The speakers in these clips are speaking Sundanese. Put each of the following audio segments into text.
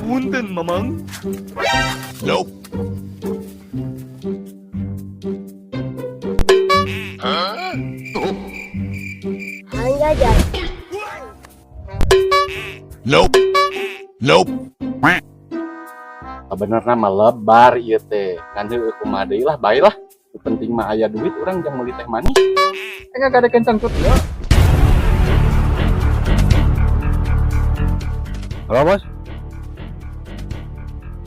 Punten, Mamang. Nope. Hang jajan. Nope. Nope. Sebenarnya mah lebar ieu teh. Ngan heueuh kumaha deui lah, bae lah. Nu penting mah aya duit urang jang meuli teh manis. Eh, gak ada kencang tut ya. Halo, bos.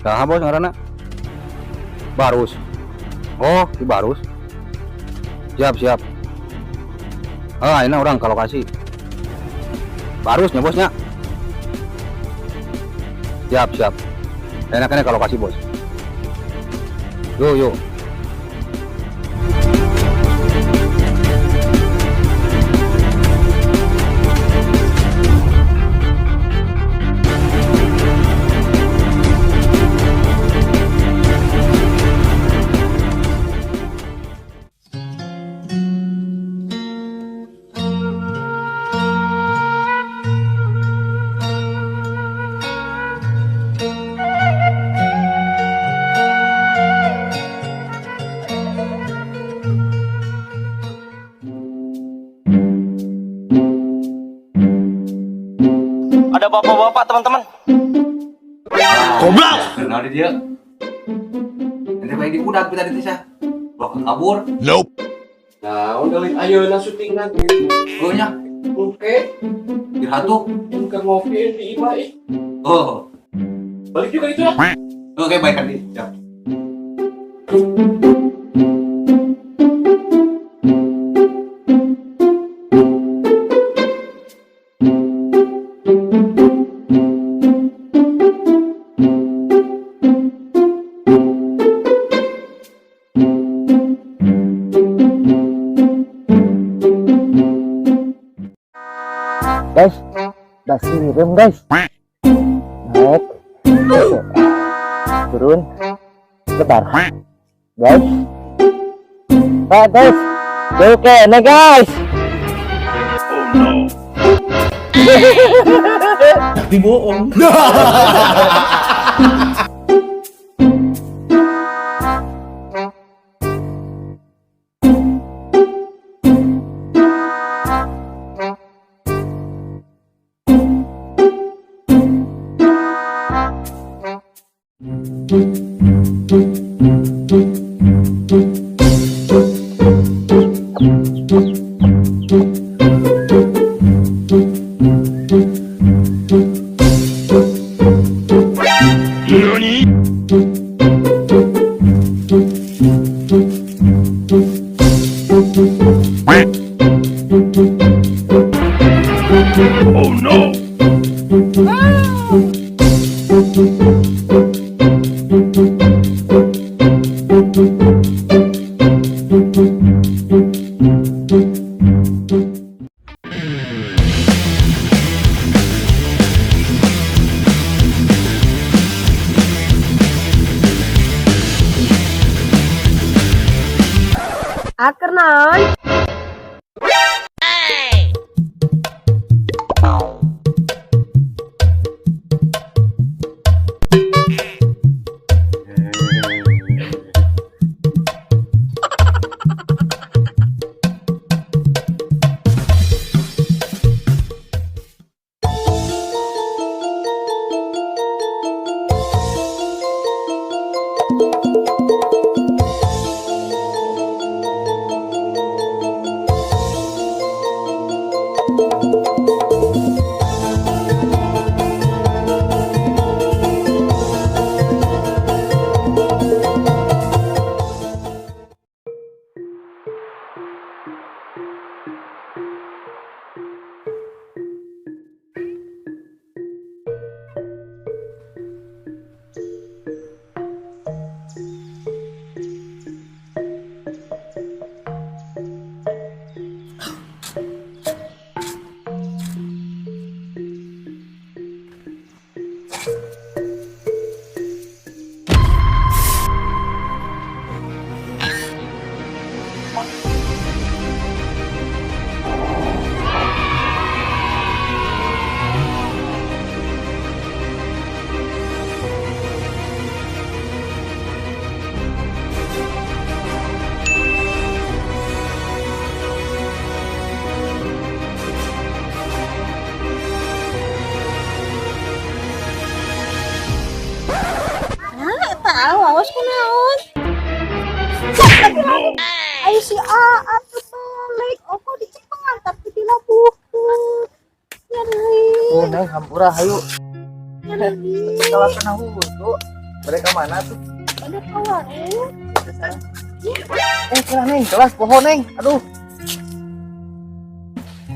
Saha, bos, ngaranna? Barus. Oh, di Barus. Siap, siap. Ah, ini urang ke lokasi. Barus nya, bosnya. Siap, siap. Enaknya ke lokasi, bos. Yuk, yuk. Ada bapak-bapak, teman-teman. Goblok. Kenal di dia. Nanti baik di kuda kita di sah. Bawa kabur. Nope. Nah, udah lihat ayeuna syuting nanti. Oh nya, Oke, dirhatu. Yang ngopi di imah ih. Oh, Balik juga itu ya. Oke, baik kan. Siap. Guys, basireum, guys. Naik, turun, lebar, guys. Pak, guys, jauh kene, guys. Oh no. Tapi bohong. NANI? Oh no. Aker naon? Nah, awas kunaon. Ayo si A atuh balik. Oh, kok dicepengan tapi dilabuhkeun. Nyeri. Oh, Neng hampura hayu. Nyeri. Kalau kena wudu, mereka mana tuh? Pada ka warung. Kena Neng, gelas pohon Neng. Aduh.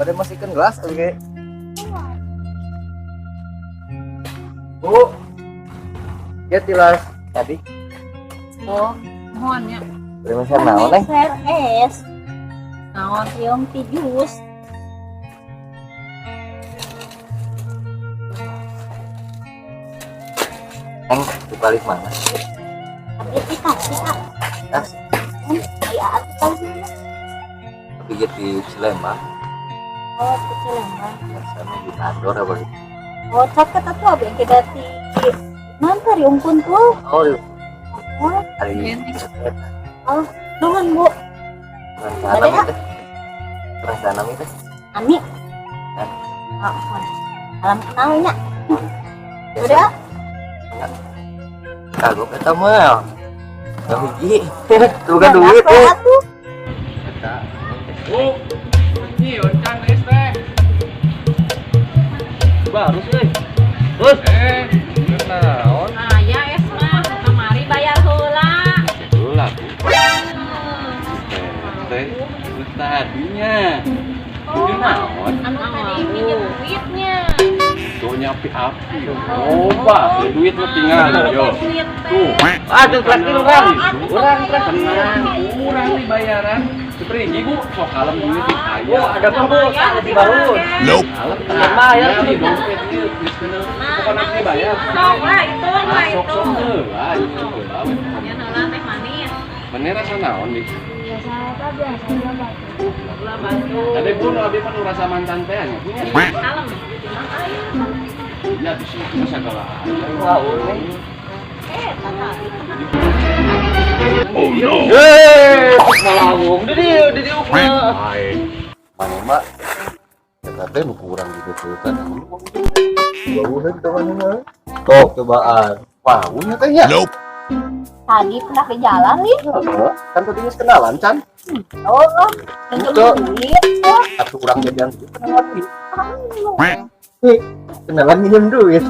Pada masihkan gelas oke. Bu. Ya tilas tadi. Oh, mohon ya. Terima kasih naon Neng. Meser es. Naon riung ti jus. Neng, dibalik mana? Tapi ti taksi, ah. Taksi. Iya, atuh taksi. Tapi gitu di Cilembang. Oh, di Cilembang. Biasanya di Nador apa gitu. Oh, caket atuh abdi engke dati. Nanti riung kuntul. Oh, di Oh, hari oh, nuhun Bu. Rencana itu. Rencana itu. Ami. Oh, alam kenal nya. Udah. Kagok eta mah. Gak hiji. Tuh kan duit eh. Bu. Ieu can es teh. Baru sih. Terus naon? Aya es mah kamari bayar heula. Heula, Bu. Teh, tadinya. Oh, naon? Anu tadi minjem duitnya. Tuh nyapi-api. Loba, duit lu tinggal yo. Tuh. Aduh, traktir urang. Urang tenang, urang dibayaran. Seperti Bu, sok kalem duit di aya. Oh, ada apa, Bu? Ada di baru. Nope. Kalem Bayar tah. Di dompet ieu geus bener. Pokona dibayar. Sok lah itu lah Sok itu. sok heula, ieu heula we. Ya heula teh manis. Mane rasa naon nih? Biasa apa biasa gula batu. Gula batu. Tadi Bu nu abi mah nu rasa mantan teh nya punya. Kalem. Ya di situ segala. Wah, Neng. Eh, tata. Oh no. Hei, malawung di dieu, di dieu mah. Mana mah eta teh nu kurang gitu tuh kan. Bauheun ka mana mah. Tuh, cobaan. Wah, teh nya. Nope. Tadi pernah ke jalan nih. Heeh, kan tadi geus kenalan can. Oh, oh. Minjem duit. Atuh urang jadian kenalan deui. Kenalan minjem duit.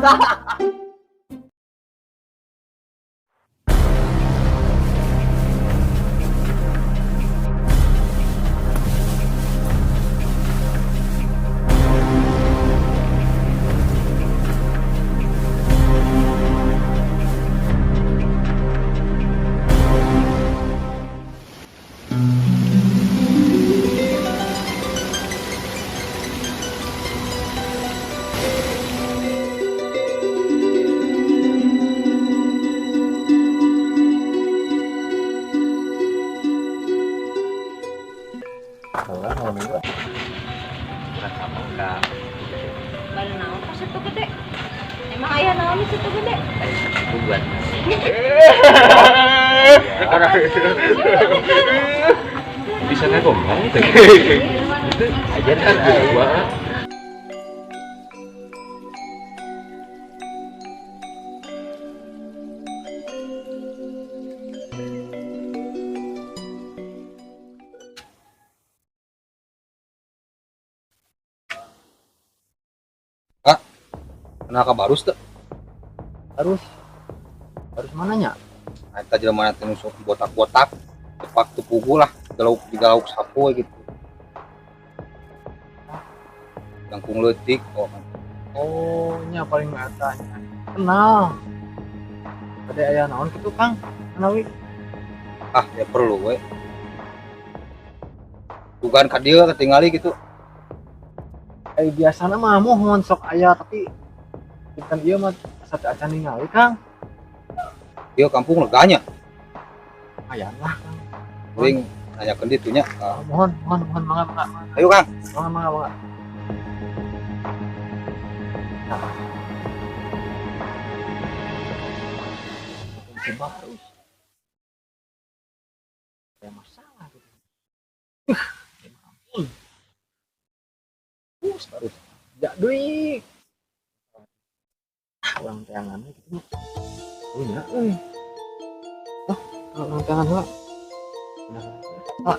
Bari naon ka situ gede? Emang aya naon di situ gede? Buat. Bisa ngomong teh. Aja kan Gua Kenapa barus teh? Harus harus mananya? Eta jelema teh nu sok botak-botak, tepak teu pugu lah, galauk digalauk sapu gitu. Langkung leutik oh. Oh, nya paling eta nya. Kenal. Ada aya naon kitu, Kang? Kenawi. Ah, ya perlu we. Bukan ka dieu ketingali gitu. Eh biasana mah mohon sok aya tapi kan ieu mah asa teu acan ningali, Kang. Ieu kampung leganya. Lumayan lah, Kang. Kuring nanyakeun ditu nya. Ah, mohon, mohon, mohon mangga, mangga. Ayo, Kang. Mangga, mangga, mangga. Nah. Si Barus. Ada masalah gitu. Ya ampun. Terus, terus. Jak duit. Ah, orang teangannya gitu. Punya, euy. Urang tangan heula. Ah.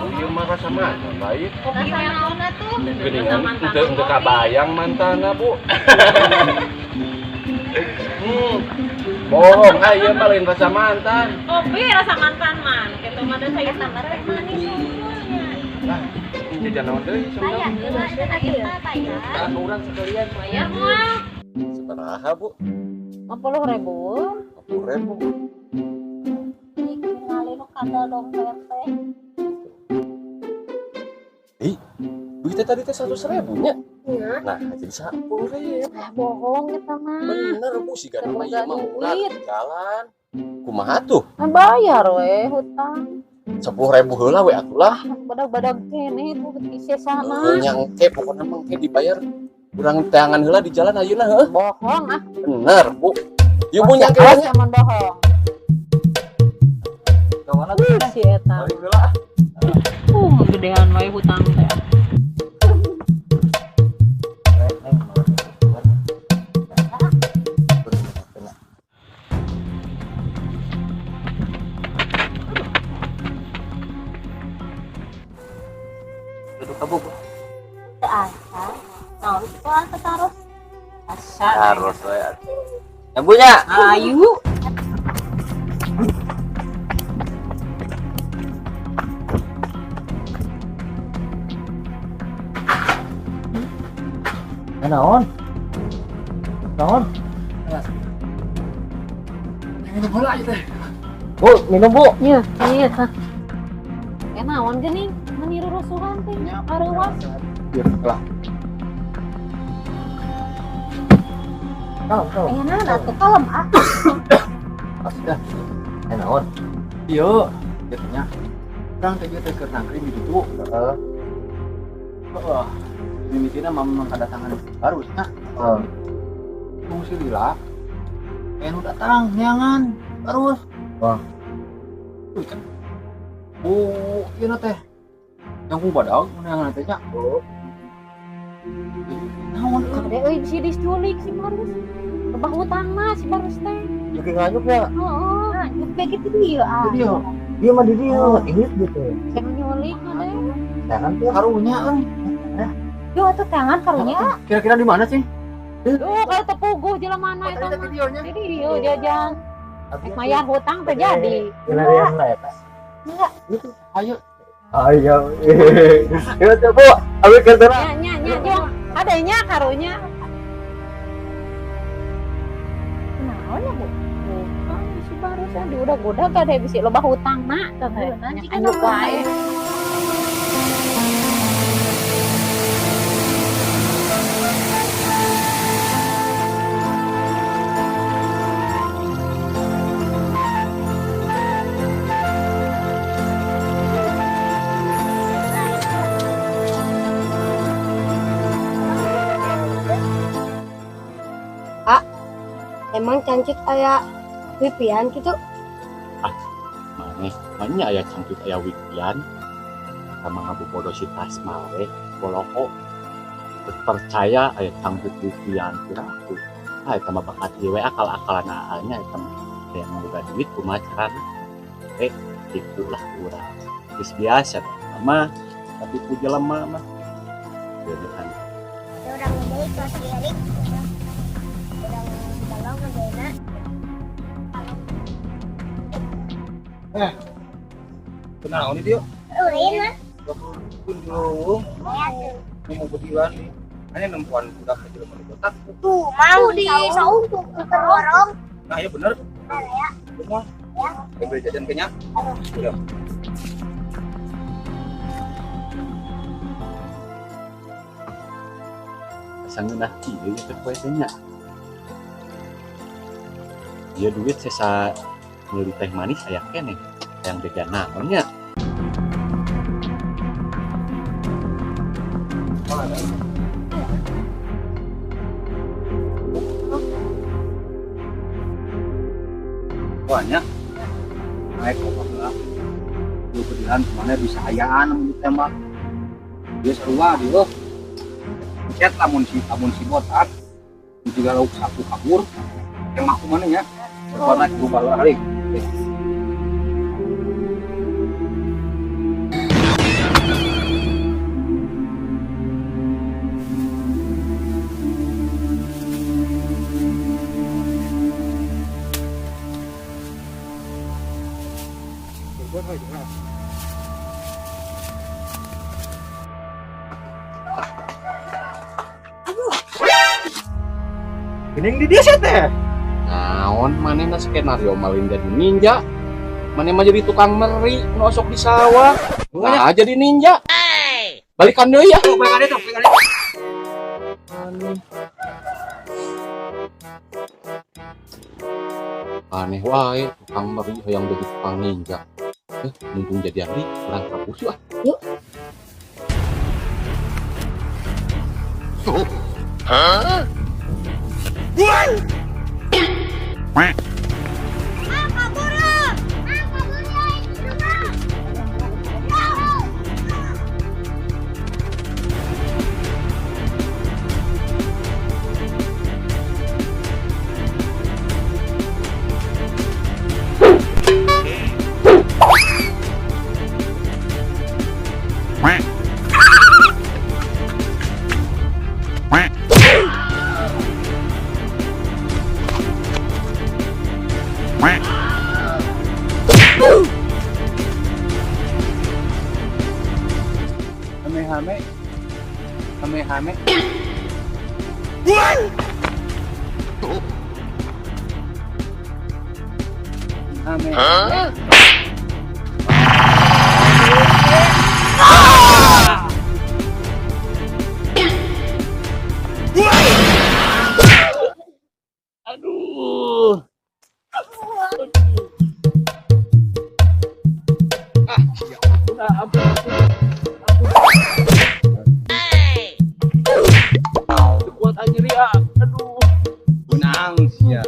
Ieu mah rasa mantan baik. Kopi naon atuh? Geuningan teu kabayang mantana, Bu. Bohong, ah ieu mah lain rasa mantan. Kopi rasa mantan man. Kitu mah da saya tambah teh manis unggulnya. Lah, jajan naon deui Bayar heula eta kita bayar. Tah urang sekalian. Bayar moal. Sabaraha, Bu? 50.000. 50.000. Ningali nu kada dompet teh. Ih, duitnya tadi teh 100.000 nya. Iya. Nah, jadi 10.000. Ah, bohong eta mah. Bener, Bu, si gana mah ieu mah murah Duit. jalan. Kumaha tuh? Nah, bayar we hutang. 10.000 heula we atuh lah. Badag-badag keneh itu sesana. Nyangke pokokna mah engke dibayar. Urang teangan heula di jalan ayeuna heuh. Bohong ah. Bener, Bu. Ieu Bu nyangke we nya. Awas bohong. Kawana tuh? Si eta. Balik heula ah. Gedean wae hutang teh. Duduk ka, Bu. Teu asa. Naon kitu asa taros. Asa. Taros we atuh. Ya, Bu nya. Ayu. Naon? Naon? Minum heula ieu teh. Bu, minum, Bu. Iya, iya tah. Eh naon geuning meni rurusuhan teh areuwas. Ieu lah. Kalem, kalem. Aya naon atuh kalem ah. Sudah. Eh naon? Ieu, ieu teh nya. Urang teh ieu teh keur nangkring di ditu. Heeh. Heeh. Mimitina mah memang kedatangan baru nya. Heeh. Tunggu si lila. Eh nu datang neangan terus. Wah. Tuh kan. Oh, ieu teh. Yang ku badag neangan teh nya. Oh. Naon euy? Gede euy si diculik si Barus. Lebah hutangna si Barus teh. Joki nganyuk nya. Heeh. Nganyuk bae kitu dieu ah. Di dieu. Dia mah di dieu, inget gitu. Saya nyulik mah deh. Jangan tuh. Karunya euy. Yo atuh tangan karunya. Kira-kira di mana sih? Duh, kalau tepuguh jelema mana eta mah. Di dieu jajan. Mayar hutang teh jadi. Larian lah eta. Enggak. Ayo. Ayo. Yo tuh, Bu. Abi keur Nya nya nya jong. Adanya karunya. Naon ya, Bu? Bukan si barusan diudag-udag gak ada bisi loba hutang na teh. Anu wae. Emang cantik aya wipian gitu. Ah, maneh, maneh aya cantik aya wipian. Sama ngabobodo si Tasma we, boloko. Percaya aya cantik wipian kira aku. Ah, eta mah bakat ieu we akal-akalan aa-nya eta mah. Aya boga duit kumaha carana. Tipu lah urang. Geus biasa mah, tapi ku jelema mah. Geuleuhan. Urang deui ka si Erik. Urang balong ngedeuna. Kunaon ieu? Ulin mah. Kunjung. Mau bedilan nih. Hanya nempuan budak kecil di kotak. Tuh, mau di saung tuh ke lorong. Nah, ya bener. Ya. Semua. Ya. Beli jajan kenyang. Udah. Sangeunah kieu ya teh poe teh nya. Ieu duit sesa meuli teh manis aya keneh. Yang jajan naon nya? Banyak naik kok lah. Lu bedilan kemana bisa ayaan ditembak. Dia sarua dia. Chat lamun si botak jika lauk sapu kabur emang aku mana nya warna berubah kali. Gening di dia sih teh. Naon manehna skenario malin jadi ninja. Maneh mah jadi tukang meri nu osok di sawah. Nah, jadi ninja. Balikan deui ya. Balikan deui, balikan deui. Aneh wae tukang meri hayang jadi tukang ninja. Mumpung jadi abdi kurang kapus ah. Yuk. Hah? Hame hame hame. Hame. Huh? Aduh. Ah, ampun, ampun. Kuat anjir ya. Aduh. Benang sia.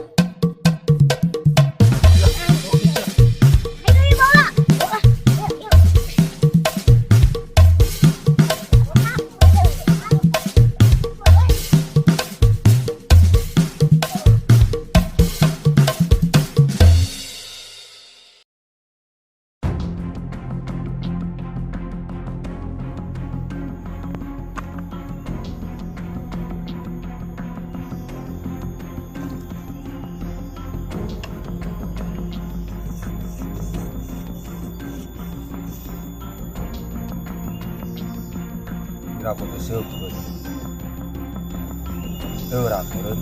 Kira aku tuh seuk. Teu rakeun.